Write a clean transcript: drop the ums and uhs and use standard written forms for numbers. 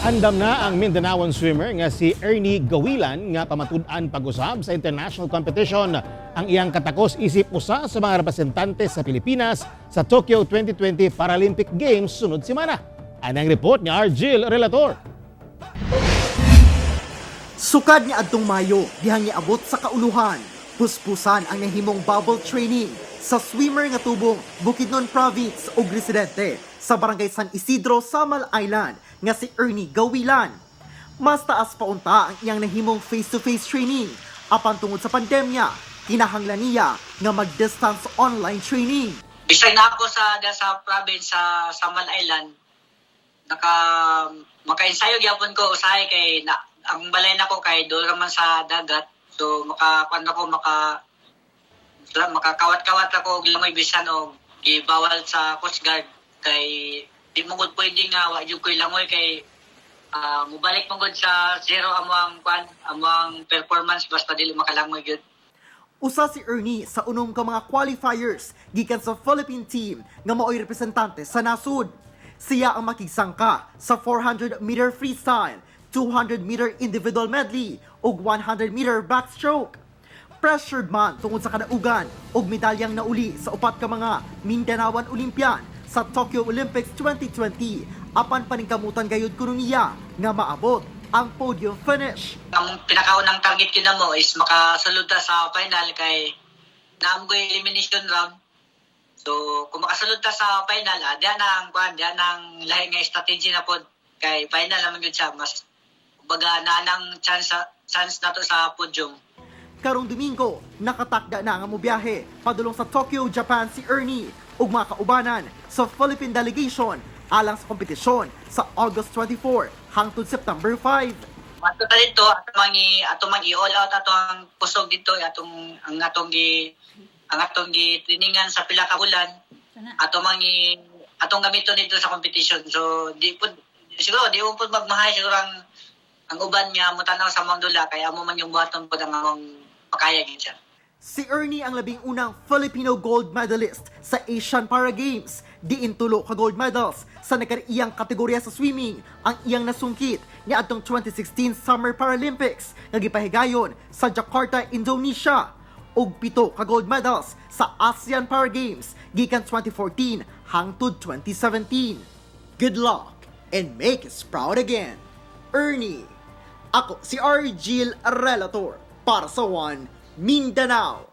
Andam na ang Mindanaoan swimmer nga si Ernie Gawilan nga pamatud-an pag-usab sa international competition. Ang iyang katakos isip usa sa mga representante sa Pilipinas sa Tokyo 2020 Paralympic Games sunod semana. Anang report ni Argil Relator. Sukad ni adtong Mayo, dihang niabot sa kauluhan. Puspusan ang nahimong bubble training sa swimmer nga tubong Bukidnon Province ug residente sa Barangay San Isidro, Samal Island nga si Ernie Gawilan. Mas taas pa unta ang iyang nahimong face-to-face training apan tungod sa pandemya, kinahanglan niya nga mag-distance online training. Bisag na ako sa da sa province sa Samal Island, naka maka-ensayo gyapon ko usahay kay na, ang balay nako kay dool man sa dagat. So maka kuan ako, makakawat-kawat ako og langoy bisan og gibawal sa Coast Guard kay di mo gud pwede nga wa jud koy langoy kay mubalik mo gud sa zero among kuan, among performance basta dili makalangoy gyud. Usa si Ernie sa unom ka mga qualifiers gikan sa Philippine team nga maoy representante sa nasud. Siya ang makigsangka sa 400 meter freestyle, 200 meter individual medley ug 100 meter backstroke. Pressured man tungod sa kadaugan ug medalyang nauli sa upat ka mga Mindanaoan Olympian sa Tokyo Olympics 2020, apan paningkamutan gayud kuno niya nga maabot ang podium finish. Ang pinakaunang target kina mo is makasulod ta sa final kay naam ko yung elimination round. So kung makasulod ta sa final, diyan na ang kuan, diyan na ang lahi nga strategy na pod kay final naman gyud siya, mas kumbaga naa nang chance chance na to sa podium. Karong Domingo, nakatakda na nga mobiyahe padulong sa Tokyo, Japan si Ernie ug mga kaubanan sa Philippine delegation alang sa kompetisyon sa August 24 hangtod September 5. Mato ta dito ato mang i-all out ato ang kusog dito, atong ang atong gi ang atong gi trainingan sa pila ka bulan, ato mang i atong gamiton dito sa competition. So di pud siguro, di mo pud magmahay siguro ang uban nga motanaw sa among dula kay amo man yung buhaton pud ang among makaya gyud siya. Si Ernie ang labing unang Filipino gold medalist sa Asian Para Games. Diin tulo ka gold medals sa nagkaraiyang kategorya sa swimming ang iyang nasungkit niadtong 2016 Summer Paralympics nga gipahigayon sa Jakarta, Indonesia, ug pito ka gold medals sa ASEAN Para Games gikan 2014 hangtod 2017. Good luck and make us proud again, Ernie. Ako si Argil Relator para sa One Mindanao.